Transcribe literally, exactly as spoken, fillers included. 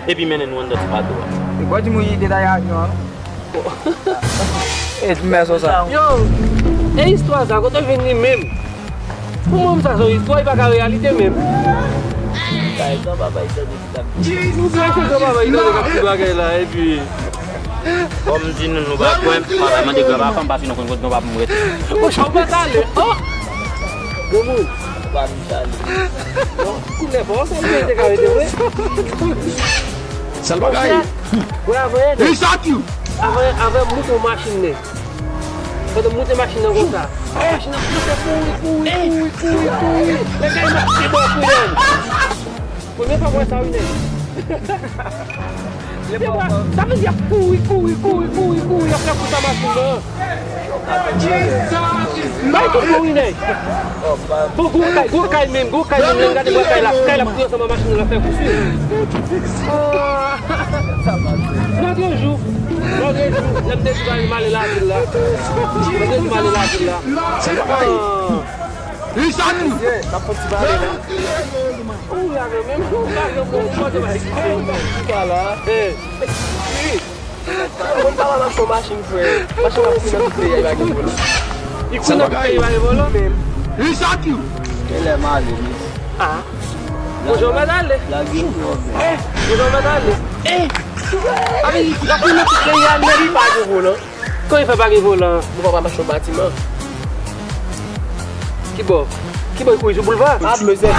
Epi mennen nou anndan ti bato a. E bò di mwen detay avyon an. E ti mè sou sa. Yo, e istwa sa, kote vin li menm? Pou mwen, sa se yon istwa, li pa ka reyalite menm. Kay gran papa Itan de ki t ap Nou pran se gran papa Itan de k ap di bagay la, epi. Kòm di nou, nou pa kwè, papa mande gran papa m pa fin konn kote gran papa m rete. Pochon pa t ale. Oh! Granmoun. pa m chale. Kounye fò sa li te ka rete vre. Sèl bagay. Wè avè Li sa ki avè avè moute yon machin ne. Pandan moute machin nan konsa. Machin nan komanse kouri, kouri, kouri, kouri, kouri. Lè kay mache bò kouri. Premye fwa mwen sa wi nèg. Sa vle di ap kouri, kouri, kouri, kouri, kouri, ap fè kous a machin nan. Bay tout bon wi nèg. Bon gwo kay, gwo kay menm, gwo kay menm, lè n gade bò kay la, kay la kouri ansanm a machin nan, l ap fè kous wi. Lòt yon jou, lòt yon jou, lè m te di m ale lavil la. Lè m te di m ale lavil la. Li sa ki Ou la menm, ou la menm, ou la menm. Mwen pa wè machin machin frè. Machin ap kouri nan tout peyi a, li pa gen volan. Li kouri nan peyi pa gen volan. Li sa ki Gen lè m ale wi. Ah. Bonjou mèt ale. Lage yon pwòblèm. Eh, bonjou mèt ale. Eh. Api, la kouri nan tout peyi a, men li pa gen volan. Kòman li fè pa gen volan? Mwen pa mache yon batiman. Ki bò? Ki bò li kouri sou boulva? Ap mezè.